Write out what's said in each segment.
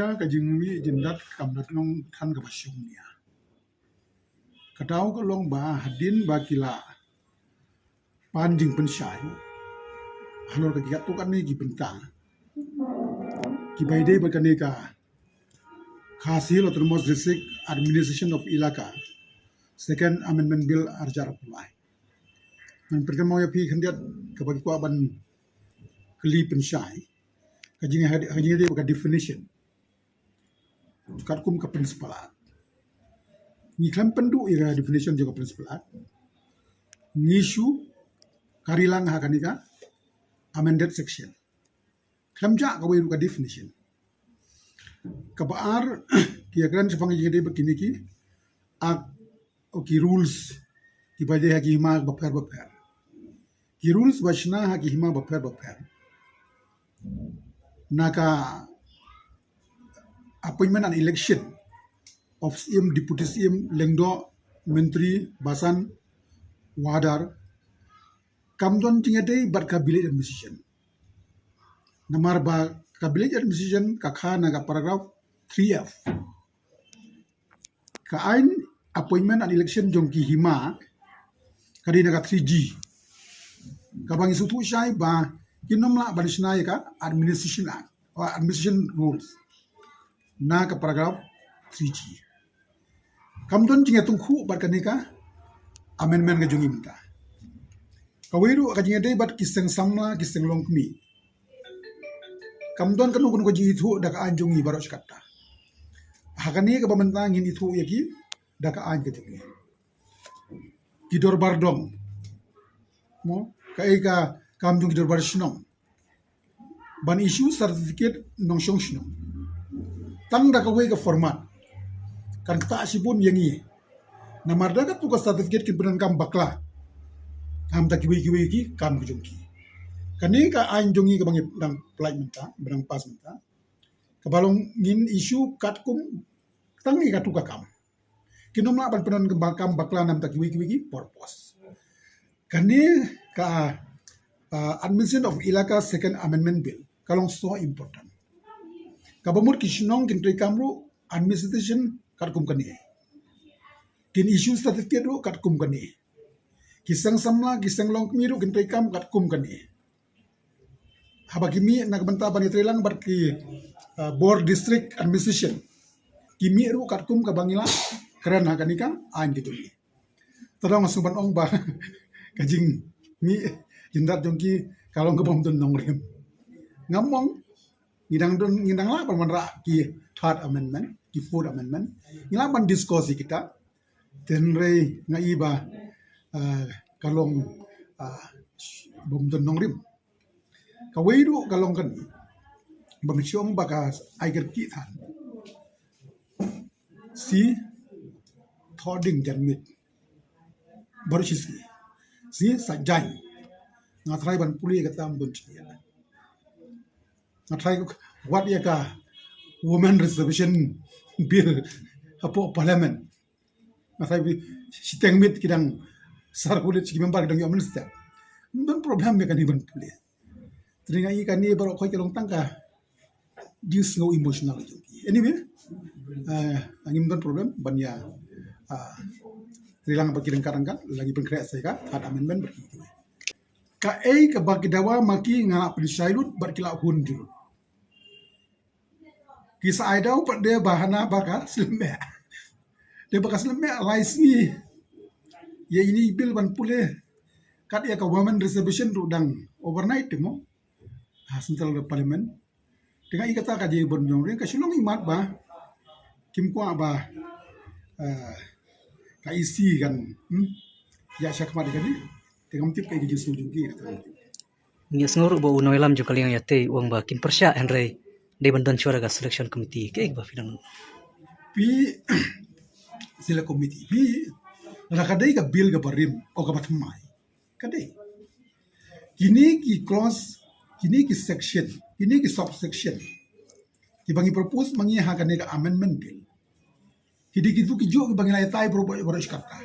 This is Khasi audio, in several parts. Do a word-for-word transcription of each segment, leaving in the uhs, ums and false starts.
Ka jingmih jingdat kam da long than kaba shong nia. Ka daw ka long ba hadien ba ki la pan jingpynshai halor ka kiat tu katne ki bynta kiba ïadei bad kane ka Khasi Hills Autonomous District Administration of Elaka Second Amendment Bill arhajar arphew lai. Ngan pynkynmaw ïa phi khyndiat kaba ki kwah ban kylli pynshai. Ka jing, ka jingïadei bad ka definition. Katkum ka Principal Act, ngi khlem pynduh ïa ka definition jong ka Principal Act. Ngi shu kari lang ha kane ka amended section. Khlem jah kawei ruh ka definition. Kaba ar, ki ïakren shaphang jingïadei bad kine ki act, o ki rules kiba ïadei ha ki hima bapher bapher. Ki rules ba shna ha ki hima bapher bapher na ka appointment and election of C M, Deputy C M, Lyngdoh, Myntri, Basan, Wadar, kam don jingïadei bad ka Village Administration. Namar ba ka Village Administration ka kha na ka paragraph three F. Ka aiñ appointment and election jong ki hima ka dei na ka three G. Kaba ngi sngewthuh shai ba kin ym lah ban shna ïa ka Administration Act, o Administration Rules, na ka paragraph three G. Kam don jingïatyngkhuh bad kane ka amendment ka jong ngi mynta. Kawei ruh ka jingïadei bad ki seng samla, ki seng longkmie. Kam don kano kano ka jingithuh da ka aiñ jong ngi baroh shi katta. Ha kane kaba mynta ngin ithuh ïa ki da ka aiñ ka jong ngi. Ki dorbar dong, mo, kaei ka kam jong ki dorbar shnong ban issue certificate nongshong shnong tang da kawei ka format. Kan ktah shibun ïa ngi. Namar da katu ka certificate kin pyndonkam bakla, kam da kiwei kiwei ki kam ka jong ki. Kane ka aiñ jong ngi kaba ngi dang pynlait mynta, ba dang pass mynta, kaba long ngin issue katkum tang ïa katu ka kam. Kin ym lah ban pyndonkam bakla namar kiwei kiwei ki purpose. Kane ka, ah, Administration of Elaka Second Amendment Bill ka long so important. Kaba mut ki shnong kin treikam ruh administration katkum kane. Kin issue certificate ruh katkum kane. Ki seng samla, ki seng longkmie ruh kin treikam katkum kane. Haba ki mih na ka bynta ban ïatreilang bad ki, ah, bor district administration, ki mih ruh katkum kaba ngi la kren ha kane ka aiñ ka jong ngi. Te dang nga sngewbha ban ong ba ka jingmih jingdat jong ki ka long kaba ym don nongrim. Ngam ong ngi dang don, ngi dang lah ban wanrah ki third amendment, ki fourth amendment. Ngi lah ban discuss ïa kita. Te hynrei nga i ba, ah, ka long, ah, bym don nongrim. Kawei ruh ka long kane, ba nga shu ong ba ka ai kyrkieh than. Shi thoh ding jan miet baroh shi sngi. Shi sa jaiñ. Nga tharai ban pule kata ym don shi. Nga tharai wat ïa ka Women Reservation Bill hapoh Parliament. Nga tharai shiteng miet ki dang circulate, ki member ki dang ïoh minister. Ym don problem ïa kane ban pule. Te nga i kane baroh khoit ka long tang ka jingsngew emotional jong ki. Anyway, eh, ngim don problem ban ïa, ah, treilang bad ki ryngkat ryngkat, la ngi pynkhreh sa ïa ka third amendment bad ki. Kaei kaba ki dawa ma ki nga la pynshai lut bad ki la hun jurut. Ki sa ai daw pat de ba hana ba ka slem eh. De ba ka slem eh lai sngi. Ïa ine i bill ban pule. Kat ïa ka women reservation ruh dang overnight te mo ha Central Parliament. Te nga i kata ka jingïabud nongrim, ka shu long imat ba kim kwah ba, eh, ka E C kan, hmm, ïa shakmat ïa kane. Te ngam tip kaei ka jingsngew jong ki, kata ngam tip. Ngi sngew ruh ba u nongïalam jong ka liang ïatei u ong ba kin pyrshah, hynrei dei ban don shuwa da ka selection committee. Kaei kaba phi dang, phi select committee, phi, lada ka dei ka bill kaba rim, ko kaba thymmai, ka dei. Kine ki clause, kine ki section, kine ki subsection kiba ngi propose ma ngi ha kane ka amendment bill, ki dei kitu kijuh kiba ngi la ïatai baroh, baroh shi katta.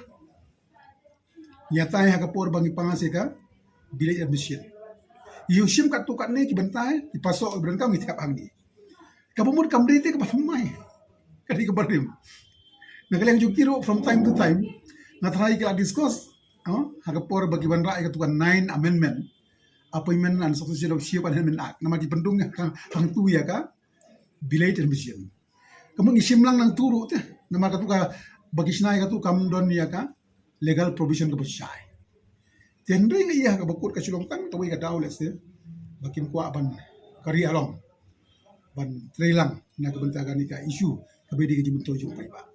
Ngi ïatai ha ka por ba ngi pass ïa ka Village Admission. Ïa u shim katto katne ki bynta, ki pasoh, ki bynta ngi thep hangne. Kaba mut kam dei te kaba thymmai. Ka dei kaba rim. Na ka liang jong ki ruh from time to time nga tharai ki la discuss, ha ka por ba ki wanrah ïa katu ka nine amendment, Appointment and Succession of Chief and Headman Act, namar ki pyndung hangtu ïa ka Belated Mission. Ka mut ngi shim lang nangtu ruh te, namar katu kaba ki shna ïa katu kam don ïa ka legal provision kaba shai. Te hynrei nga ïa kaba kut ka shu long tang kawei ka daw lehse ba kim kwah ban kari along ban trei lang na ka bynta kane ka issue kaba dei ka jingmyntoi jong u paidbah.